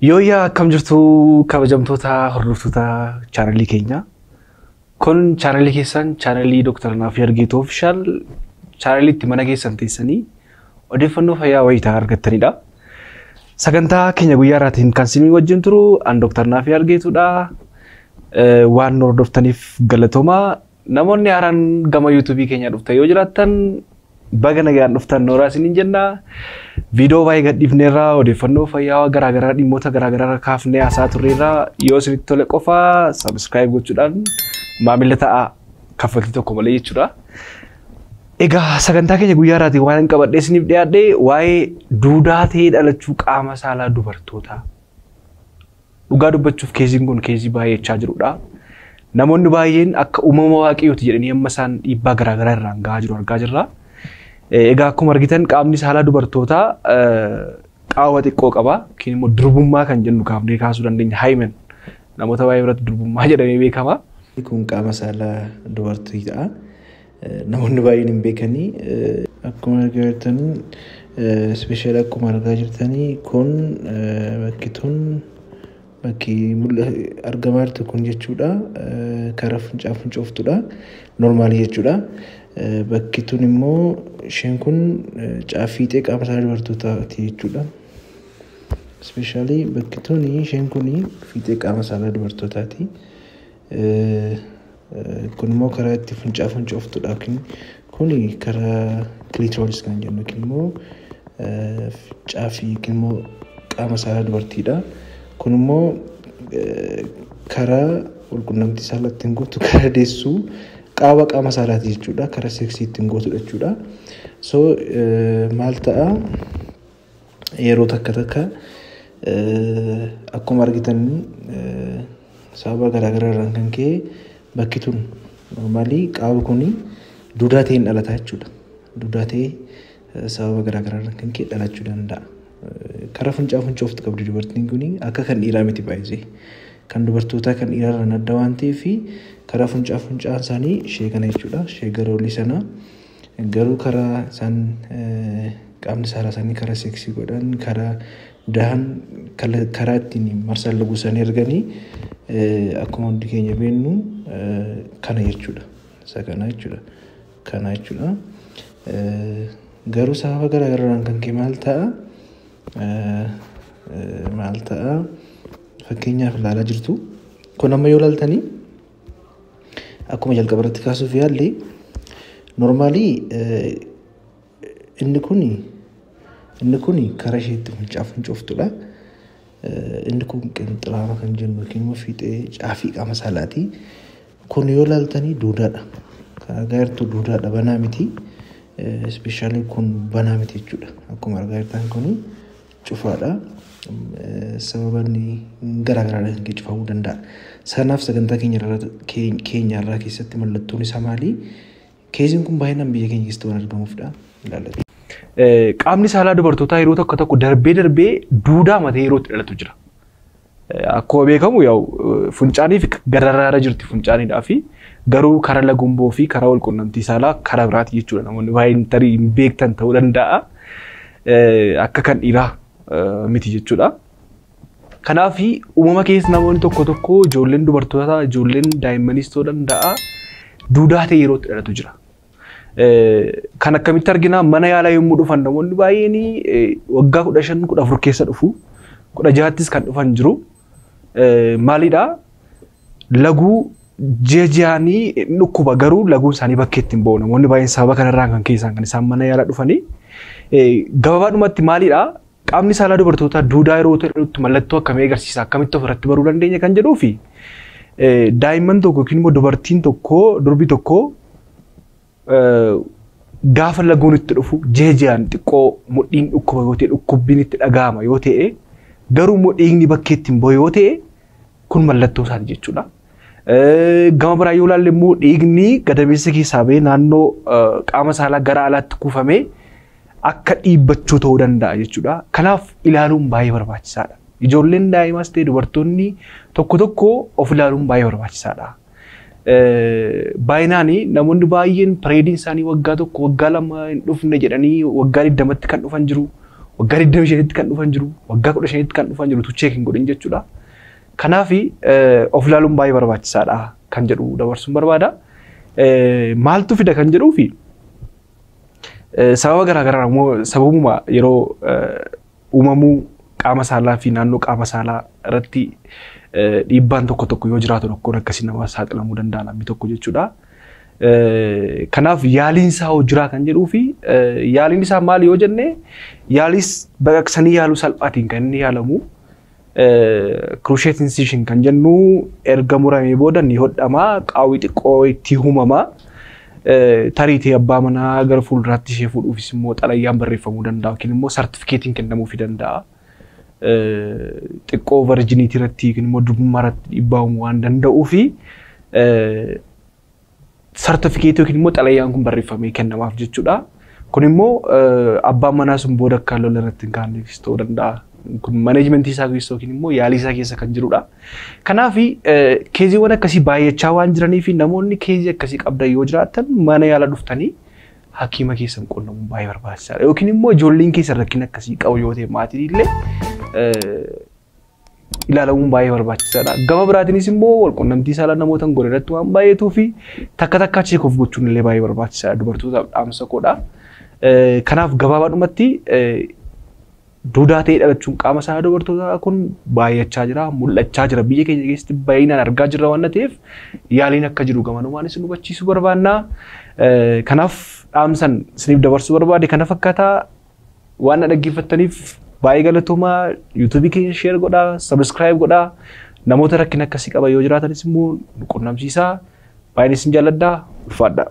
Yooyyaa akkam jirtu kabajamtoota hordoftoota chaanalii keenyaa. Kun chaanalii keessan chaanalii Dr. Naafii Argeetuu Official chaanalii itti mana keessan teessanii odeeffannoo fayyaa wayitaa argattanidha. Sagantaa keenya guyyaa irraatiin kan isin wajjin turu an Dr. Naafii Argeetuudha. Waan nu hordoftaniif galatoomaa. Namoonni haaraan gama yuutuubii keenya dhuftan yoo jiraattan baga nagaan dhuftan nooraa isiniin jenna. Viidiyoo baay'ee gadhiifneerra odeeffannoo fayyaa garaagaraa dhimmoota garaagaraa kaafnee haasaa turreerra yoo isinitti tole qofa subscribe gochuudhaan maamila ta'aa kaffaltii tokko malee jechuudha. Egaa sagantaa keenya guyyaa irraatiin waan hin qabadhee isiniif dhiyaadhe waa'ee duudaa ta'ee dhalachuu qaama saalaa dubartootaa. Dhugaa dubbachuuf keesiin kun keesii baay'achaa jirudha. Namoonni baay'een akka uumama waaqayyooti jedhanii amma isaan dhiibbaa garaagaraa irraan gahaa jiru argaa jirra. Egaa akkuma argitan qaamni saalaa dubartootaa qaawwa xiqqoo qaba. Yookiin immoo durbummaa kan jennu kaafnee kaasuu dandeenya. Hymen namoota baay'ee biratti durbummaa jedhamee beekama. Kun qaama saalaa dubartiidha. Namoonni baay'een hin beekanii. Akkuma argaa jirtanii ispeeshaal akkuma argaa jirtanii kun bakki tun bakki argamaa jirtu kun jechuudha. Karaa fincaa fincooftudha. Noormaalii jechuudha. Bakki tun immoo isheen kun fiixee qaama saalaa dubartootaati jechuudha. Ispeeshaalii bakki tun isheen kun fiixee qaama saalaa dubartootaati. Kun immoo karaa itti fincaa fincooftudha yookiin kun karaa clitoris kan jennu yookiin immoo caafii yookiin immoo qaama saalaa dubartiidha. Kun immoo karaa walqunnamtii saalaa ittiin gootu karaa deessuu qaama qaama saalaati jechuudha. Karaa seeksii ittiin gootudha jechuudha. So maal ta'a yeroo takka takka akkuma argitan sababa garaagaraa irraan kan ka'e bakki tun noormaalii qaama kun duudaa ta'een dhalata jechuudha. Duudaa ta'ee sababa garaagaraa irraan kan ka'e dhalachuu danda'a. Karaa fincaa fincooftu qabdi dubartiin kun akka kan dhiiraa miti baay'isee. Kan dubartootaa kan dhiiraa irraan adda waan ta'eef karaa fincaa fincaan isaanii ishee kana jechuudha. Ishee gara olii sana garuu karaa isaan qaamni saalaa isaanii karaa seeksii godhan karaa dahan karaa ittiin marsaa laguu isaanii arganii akkuma hundi keenya beeknu kana jechuudha. Isa kana jechuudha. Kana jechuudha. Garuu sababa garaagaraa kan ka'e maal ta'a? Maal ta'a? Fakkeenyaaf ilaalaa jirtu. Kun amma yoo ilaaltanii akkuma jalqaba irratti kaasuuf yaalle noormaalii inni kun karaa isheetti fincaa fincooftudha. Inni kun qinxiraama kan jennu yookiin immoo fiixee caafii qaama saalaati. Kun yoo ilaaltanii duudaadha. Kan argaa jirtu duudaadha banaa miti. Ispeeshaalii kun banaa miti jechuudha. Akkuma argaa jirtan kun cufaadha. Sababa inni garaagaraadhaan kan cufamuu danda'a. Sanaaf sagantaa keenya irraa keessatti mallattoon isaa maali? Keesiin kun baay'inaan biyya keenya keessatti waan argamuufidha. Ilaallatu. Qaamni saalaa dubartootaa yeroo tokko tokko darbee darbee duudaa matee yeroo itti dhalatu jira. Akkuma beekamu yaa'u fincaanii fi gararraara jirti fincaaniidhaa fi garuu karaa lagumboo fi karaa walqunnamtii saalaa karaa biraati jechuudha. Namoonni baay'een tarii hin beektan ta'uu danda'a. Akka kan dhiiraa miti jechuudha. Kanaaf uumama keessa namoonni tokko tokko ijoolleen dubartootaa ijoolleen daa'immanis ta'uu danda'a duudaa ta'e yeroo itti dhalatu jira. Kan akkamitti argina mana yaalaa yommuu dhufan namoonni baay'een waggaa 15 14 keessa dhufu 16ttis kan dhufan jiru. Maalidhaa laguu ji'a ji'aanii dhukkuba garuu laguun isaanii bakkeetti hin ba'u namoonni baay'een sababa kanarraan kan keessaan kan isaan mana yaalaa dhufanii. Gabaabadhumatti maalidhaa qaamni saalaa dubartootaa duudaa yeroo ta'utti mallattoo akkamii agarsiisa akkamitti ofirratti baruu dandeenya kan jedhuu fi daa'imman tokko yookiin immoo dubartiin tokko durbi tokko gaafa laguun itti dhufu ji'a ji'aan xiqqoo mudhiin dhukkuba yoo ta'e dhukkubbiin itti dhaga'ama yoo ta'e garuu immoo dhiigni bakkeetti hin ba'u yoo ta'e kun mallattoo isaati jechuudha. Gama biraa yoo ilaalle immoo dhiigni gadameessa keessaa ba'ee naannoo qaama saalaa gara alaatti kuufamee akka dhiibbachuu ta'uu danda'a jechuudha. Kanaaf ilaaluun baay'ee barbaachisaadha. Ijoolleen daa'imas ta'e dubartoonni tokko tokko of ilaaluun baay'ee barbaachisaadha. Baay'inaan namoonni baay'een pireediin isaanii waggaa tokko waggaa lama hin dhufne jedhanii waggaa 20tti kan dhufan jiru. Waggaa 25tti kan dhufan jiru, waggaa 15tti kan dhufan jiru tu check hin godhin jechuudha. Kanaaf of ilaaluun baay'ee barbaachisaadha kan jedhu dabarsuun barbaada. Maaltu fida kan jedhuu fi sababa garaagaraa immoo sababuma yeroo uumamuu qaama saalaa fi naannoo qaama saalaa irratti dhiibbaan tokko tokko yoo jiraatu rakkoon akkasii nama saaxilamuu danda'a namni tokko jechuudha. Kanaaf yaaliin isaa hoo jiraa kan jedhuu fi yaaliin isaa maali yoo jenne, yaalis baqaqsanii yaaluu salphaatiin kan inni yaalamu. Cruciate incision kan jennu erga muramee booda ni hodhama, qaawwi xiqqoo itti uumama. Tariitii abbaa manaa gara fuulduraatti ishee fuudhuufis immoo xalayyaan barreeffamuu danda'a yookiin immoo sartifikeetiin kennamuufii danda'a. Xiqqoo virginity irratti yookiin immoo durbummaa irratti dhiibbaa uumuu waan danda'uu fi sartifikeetii yookiin immoo xalayyaan kun barreeffamee kennamaaf jechuudha. Kun immoo abbaan manaa sun booda akka lola irratti hin kaanneefis ta'uu danda'a. Kun managementii isaa keessa yookiin immoo yaalii isaa keessa kan jirudha. Kanaaf caseiiwwan akkasii baay'achaa waan jiranii fi namoonni caseii akkasii qabdan yoo jiraatan mana yaala dhuftanii hakiima keessan qunnamuun baay'ee barbaachisaadha. Yookiin immoo ijoolleen keessan rakkina akkasii qabu yoo ta'e maatiin illee ilaalamuun baay'ee barbaachisaadha. Gama biraatiinis immoo walqunnamtii saalaa namoota hin goone irratti waan baay'eetuu fi takka takkaa check of gochuun illee baay'ee barbaachisaadha. Dubartootaaf dhaamsa koodha. Kanaaf gabaabaadhumatti duudaa ta'ee dhalachuun qaama saalaa dubartootaa kun baay'achaa jira, mul'achaa jira. Biyya keenya keessatti baay'inaan argaa jirra waan ta'eef yaaliin akka jiru gamanumaan isin hubachiisuu barbaanna. Kanaaf dhaamsan isiniif dabarsuu barbaade kana fakkaataa. Waan na dhaggeeffattaniif baay'ee galatoomaa. YouTubeii keenya share godhaa, subscribe godhaa. Namoota rakkina akkasii qaban yoo jiraatanis immoo nu qunnamsiisaa. Baay'een isin jaalladha. Ulfaadhaa.